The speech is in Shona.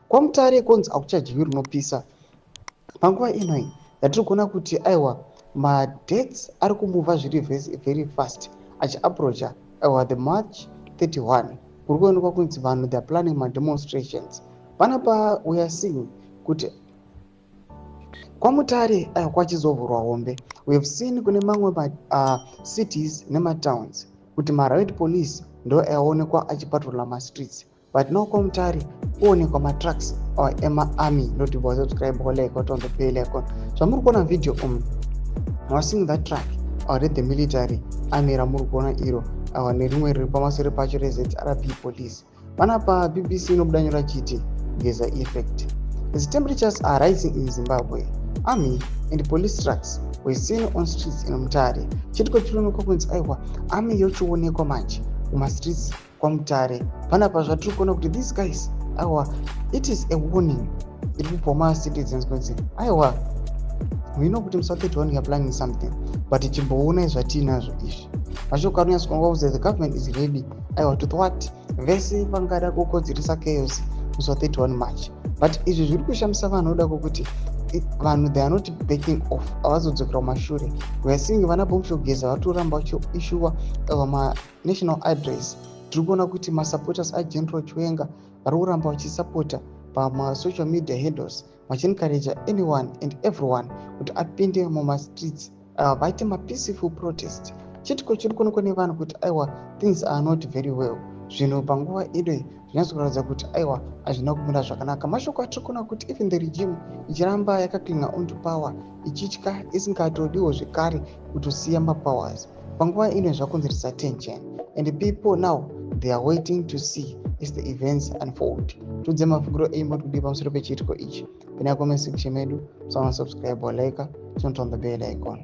KwaMutare konzi hakuchadyiwi rinopisa. Panguva ino yatiri kuona kuti aiwa, madates ari kumuvha zviri very fast achiapproacha, aiwa, the March 31, kuri kuonekwa kunzi vanhu, they are planning mademonstrations. Panapa we are seeing kuti kwaMutare, aiwa, kwachizovhurwa hombe. We have seen kune mamwe macities nematowns kuti mariot police ndo aonekwa achipatrola mastreets, but now kwaMutare kuonekwa matrucks emaarmy. Noti wasubscribe, walike, waturn on the bell icon. Zvamuri kuona video we are seeing that truck re the military army ramuri kuona iro, nerimwe riri pamasoro pacho reZRP police. Panapa BBC inobuda nyora chiti Geza effect. As temperatures are rising in Zimbabwe, army and police trucks were seen on streets in Mutare. Chitiko chirionekwa kunzi aiwa, army yochionekwa manje mumastreets kwaMutare. Panapa zvatiri kuona kuti these guys, aiwa, it is a warning iri kupiwa macitizens kunzi aiwa, we know kuti musi wa31 you are planning something, but chimboonai zvatiinazvo izvi. Mashoko ari kunyatsokanga kuti the government is ready, aiwa, to thwart vese vangada kukonzeresa chaos musi wa31 March. But izvi zviri kushamisa vanhu noda kwokuti vanhu, they are not backing off, havazodzokera kumashure. We are seeing vana Bombshell Geza vatoramba vachiissuwa manational address. Tiri kuona kuti masupporters aGeneral Chiwenga vari kuramba vachisapota pamasocial media handles, vachiencouragea anyone and everyone kuti apinde mumastreets, vaite mapeaceful protest. Chitiko chiri kuonekwa nevanhu kuti aiwa, things are not very well. Zvinhu panguva ino zvinyatsokuratidza kuti aiwa, hazvina kumira zvakanaka. Mashoko atiri kuona kuti even the regime ichiramba yakaclinga onto power, ichitya, isingatodiwo zvekare kutosiya mapowers panguva ino, zvakonzeresa tension, and people now, they are waiting to see as the events unfold. Tudze mafungiro enyu kudii pamusoro pechiitiko ichi. Pinda comment section medu, subscribe, like, turn on the bell icon.